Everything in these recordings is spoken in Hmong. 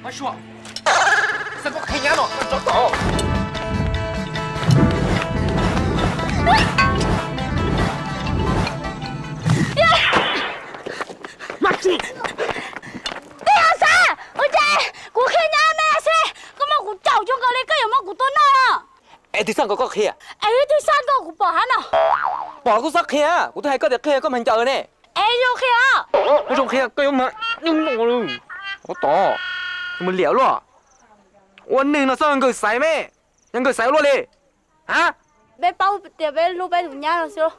Mab Suav, xav koj qhia nyab no, koj tso tau. Mab Suav, twb yog xav ua cas kuv qhia nyab me xwb, koj muab kuv caum cuag nkaus li koj yuav muab kuv tua noj. Es twg xav kom koj qhia? Es twg xav kom kuv pom hab no? Pom kuv xav qhia, kuv twb hais koj tias qhia koj mas ncaws ne. Es zoo qhia. Zoo qhia koj yuav mag nyob no lawm. Ua tod, mus liam luaj. Ua neeg no txhob nkawg xaiv me, yog nkawg xaiv luaj li. Ha? Peb paub tias peb hlub peb tus nyab no xwb.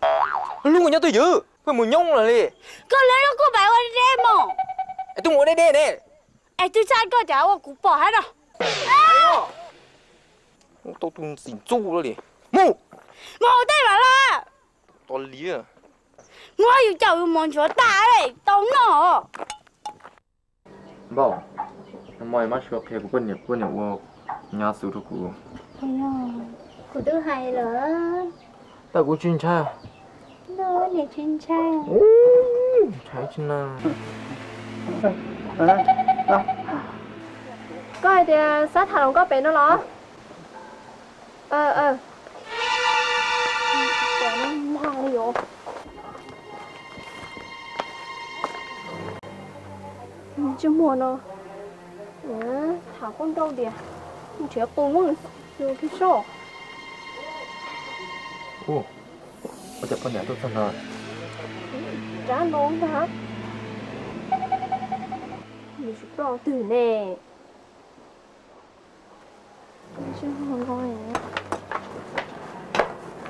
Hlub kuv nyab twg ywg, pheej mus nyob los li. Koj hlub kuj pab ua deb mus. Es twb mus ua deb deb ne. Es twb txhaj koj cas ua kuv pom hab no. Tau tus ntxim ntxub li. Mus. Mus tej mam los. Tos liv. Muab yus caum yus mos nchuav tas tau noj. Npauj, nag hmo Mab Suav qhia kuv poj niam, poj niam ua nyab xwb rau kuv. Kuv twb hais lawm. Tab kuv tsis ntshai. Niam tsis ntshai. Ntshai tsis na. Koj hais tias xav tham hluas nkauj pem no los? Ntsej muag no, tham koj nrauj tias nrhiav qw muab nws xwb thiab soj. Ua cas poj niam tuaj txog no? Rab no ntag. Nws tsis ploj twg ne.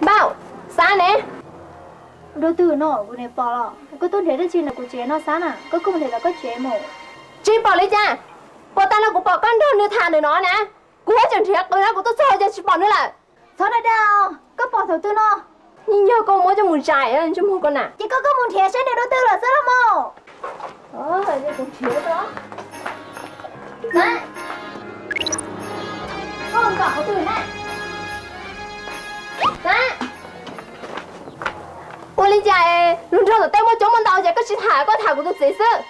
Npauj, xav ne? Dua twg no kuv niam pom los? Koj tuaj nrhiav dab tsi ntawm kuv tsev no xav na? Koj kuj mus nrhiav tom koj tsev mus. Tsis pom li cas. Puas tas no kuv pom koj nrog nws tham ntawm no na. Kuv tseem nrhiav qw na, kuv tuaj txog ces tsis pom nws lawm. Txhob dag dag, koj pom thaum twg no? Yeej yog koj muab coj mus zais ntsej muag koj na. Ces koj kuj mus nrhiav seb nws dua twg lawm xwb los mas. Koj nkaum qhov twg na? Ua li cas luag nrog tom tej muaj coob muaj ntau ces koj tsis tham, koj tham kuv tus txiv xwb?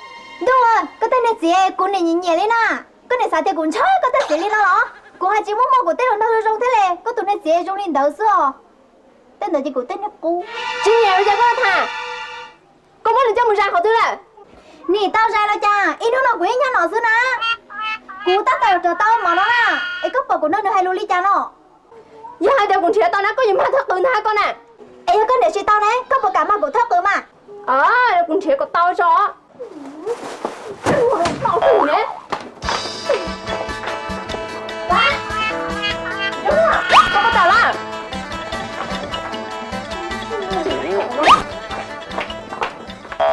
Ntuj, koj tej niag txiv kuv niam nyiam nyiam li na. Koj niam xav tias kuv ntshaw koj tej txiv li no los? Kuv hais tsis muaj muaj kuv tej hluas nraug zoo zoo thiab li, koj tus niag txiv zoo li ntawd xwb os. Tej ntawd ces kuv tej niag qub. Tsis nyiam li cas koj tham. Koj muab nws coj mus zais qhov twg lawm? Nim tau zais los cas, ib hnub no kuv yeej nyob no xwb na. Kuv tab tom rov tau mov no na, es koj pom kuv nrog nws hais lus li cas no? Yog hais tias kuv nrhiav tau na, koj yuav mag thawj qw ntag koj na. Es yog koj nrhiav tsis tau ne, koj puas kam mag kuv thawj qw mas? Kuv nrhiav kom tau tso.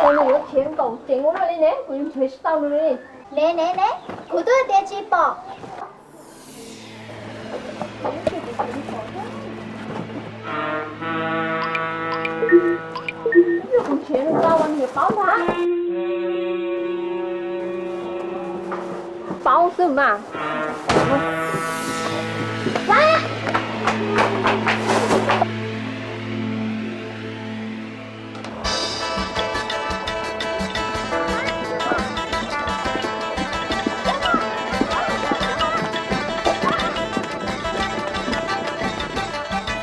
Nws yuav khiav nkaum ceev ua luaj li ne, kuv yuav nrhiav tsis tau nws li. Ne ne ne, kuv twb tias tsis pom. Kuv nrhiav nws tau los nws paub ntag. Paub xwb mas.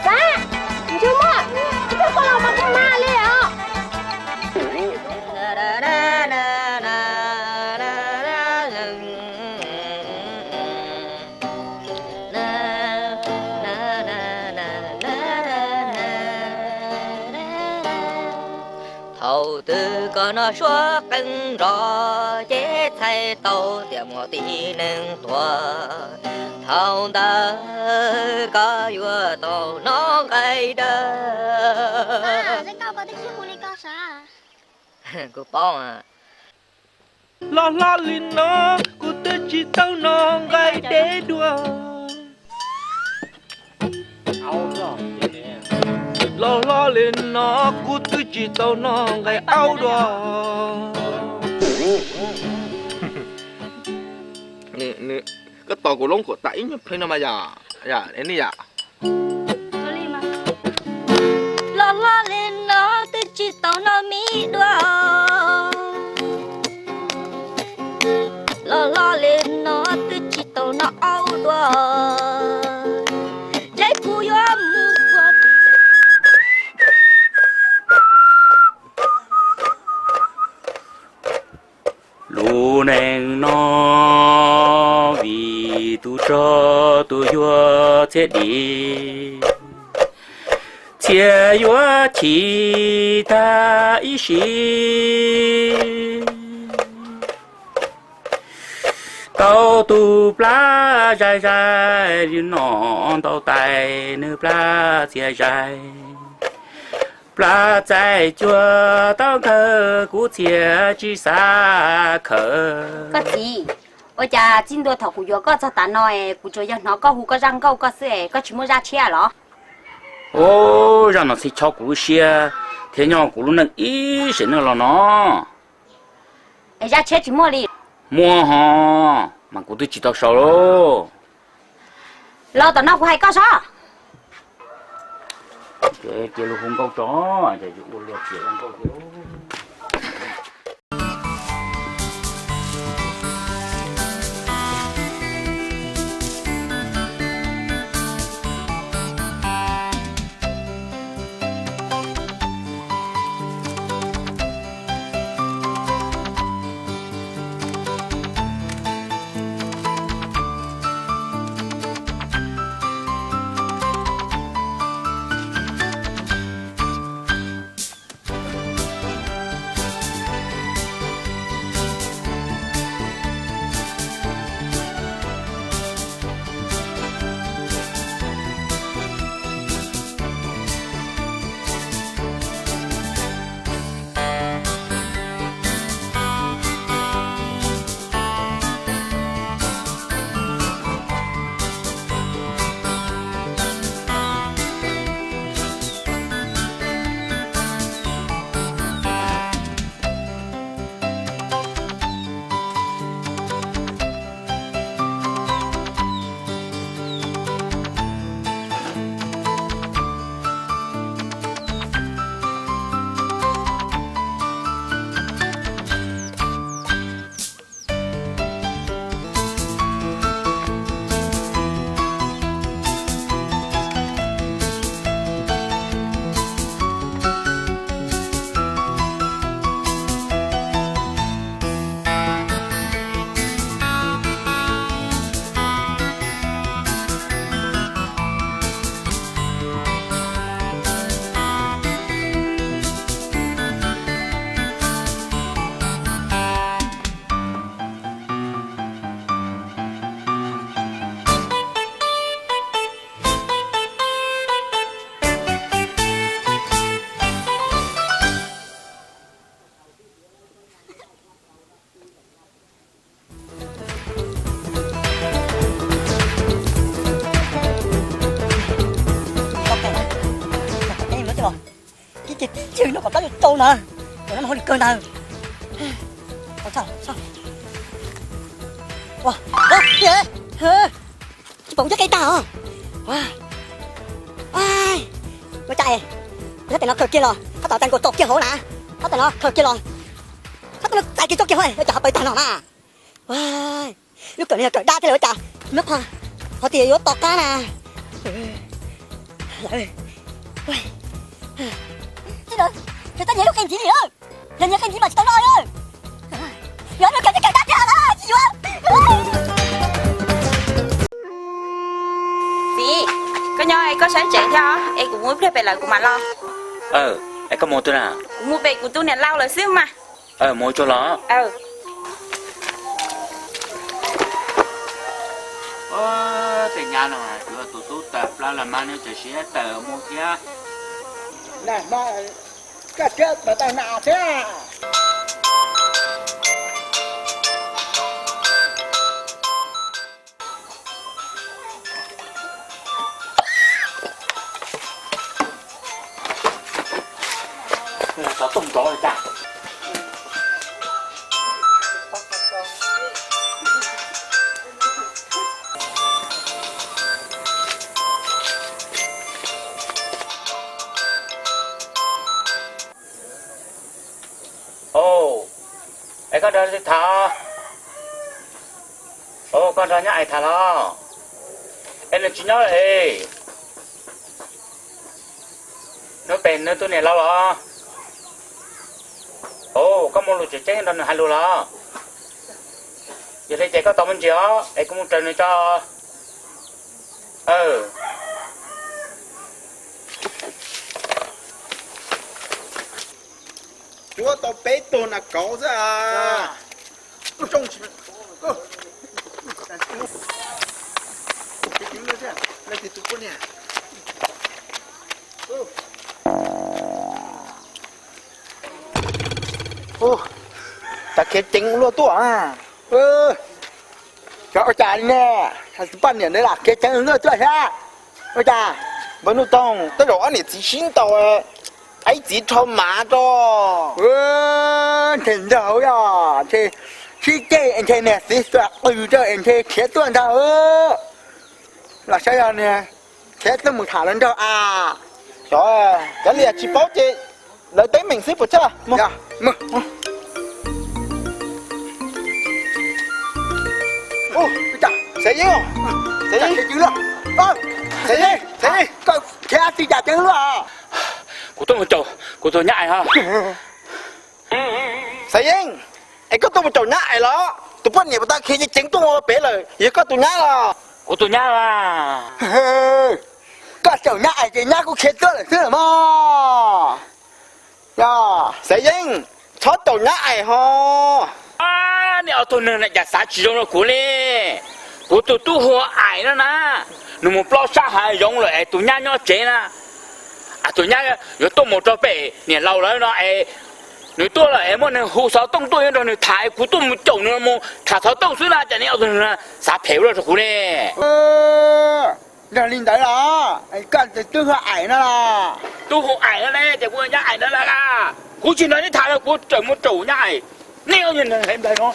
Xav, ntsej muag, koj los mas koj mag li os. Thaum twg koj noj suab qeej nroj ces txhais tau tias muaj tib neeg tuag. Thaum ntawd koj yuav tau noj nqaij dawb. Kuv paub. Los hlob li no kuv twb tsis tau noj nqaij deb dua. Los hlob li no kuv twb tsis tau noj nqaij aub dua. Koj tos kuv loob kuam tas ib nyuag pliag no mas yom, yom, ni yom. Los hlob li no twb tsis tau noj mis dua. Los hlob li no thiab dim, txhia yuav chim tag ib sim. Tau tus plab zais zais, nws nom ntau tais, nws plab txia zais, plab txaij cuag tau nkawg, kuv txia tsis xav khawm. Koj txiv, ua cas txij ntua thaum kuv yuav koj txog tav no es kuv tsuas yog hnov koj hu koj zaj nkauj koj xwb es koj tsis muaj zaj tshiab los? Ub, zaj no txhij chob kuv lub siab thiab nyob kuv lub neej ib sim neej los no. Es zaj tshiab tsis muaj li? Muaj ho, mas kuv twb tsis tau sau lauj. Los tom no kuv hais koj sob. Cia lus hu nkauj tso, ua luag tias ua nkauj tiag. Kib ces tib ceg no kom plab yuav tsau na, kom no hauj lwm kawg ntag. Tsis pom kuv cov qe tag os. Ua cas es, tab tom no khaws kiag los, tab tom txais nkaus tso kiag hauv na, tab tom no khaws kiag los, tab tom no txais kiag tso kiag hauv, ua cas ho pawv tag no na. Lub kawm no yog kawm dab thiab lawm ua cas, muab qhov tias yuav to qab na. Txiv, koj nyiag lub qe ntxiv li, yog nyiag qe ntxiv mas tsis tau noj li. Yog lub kawm no kawm dab thiab tsis yuav. Txiv, koj nyob es koj saib tsev thiab es kuv mus ib pliag pem lawm kuv mam los. Es koj mus twg na? Kuv mus pem kuv tus niam laus lawm xwb mas. Mus tsuag los. Tej nyab no tsuav tus tub tawm plab los mas nws tseem siab tawm mus thiab. Koj siab tawm tau nas thiab. Xov tooj nrov li cas? Es koj nrog tham. Koj nrog nyab ais tham los? Es nws tsis nyob lawm es. Nws pem nws tus niam laus los? Koj muaj lus tseem ceeb nrog nws hais lus los? Yog li ces koj tos me ntsis os es kuv mus raws nws tso. Cuab tau peb tug nas kauv xwb. Cas khiav ceev luaj tuaj. Xyov ua cas li ne, tus poj niam ntawd lam khiav ceev luaj tuaj thiab. Ua cas, npawg Nuj Toog, tej zaum ob niam txiv sib ntaus, ib txiv rho mav tso. Ntshe nrog yog ntshe sib ceg ntshe niag txiv xuas qws rau es ntshe khiav tuaj ntag. Los saib yog niag khiav tuaj mus tham los nraug a. Xyov, cov liam tsis paub ces lawv teeb meem xwb puas tsawg. Xav Yeeb, Xav Yeeb, Xav Yeeb, Xav Yeeb, koj khiav tsis cas ceev luaj. Kuv tuaj mus caum kuv tus nyab ais os. Xav Yeeb, es koj tuaj mus caum nyab ais los? Tus poj niam puas tau khiav ceev tuaj mus pem lawm, yog koj tus nyab los? Kuv tus nyab a. Koj caum nyab ais ces nyab kuj khiav tuaj lawm xwb los mas. Xav Yeeb, txhob caum nyab ais ho. Nej ob tug neeg na cas xav tsis zoo rau kuv li. Kuv tus tub hu ua Ais no na, nws mus plob sab hav zoov lawm es tus nyab nyob tsev na. Tus nyab yuav tuaj mus rau pem niam laus lawv no es, nws tuaj lawm es muaj neeg hu xov tooj tuaj yuav nrog nws tham es kuv tuaj mus caum nws mus tham xov tooj xwb na, cas nej ob tug neeg xav phem ua luaj rau kuv ne. Yog li ntawd los koj tus tub hu Ais no los? Tub hu Ais no ne, ces kuv nyab Ais no na. Kuv tsis nrog neb tham no, kuv tseem mus caum nyab Ais. Nej ob tug neeg hais nplaig no.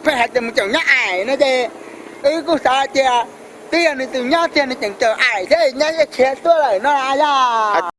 Pheej hais tias mus caum nyab Ais no ces wb kuj xav hais tias twb yog nws tus nyab tiag nws tseem caum Ais thiab nyab yeej khiav tuaj lawm no yog.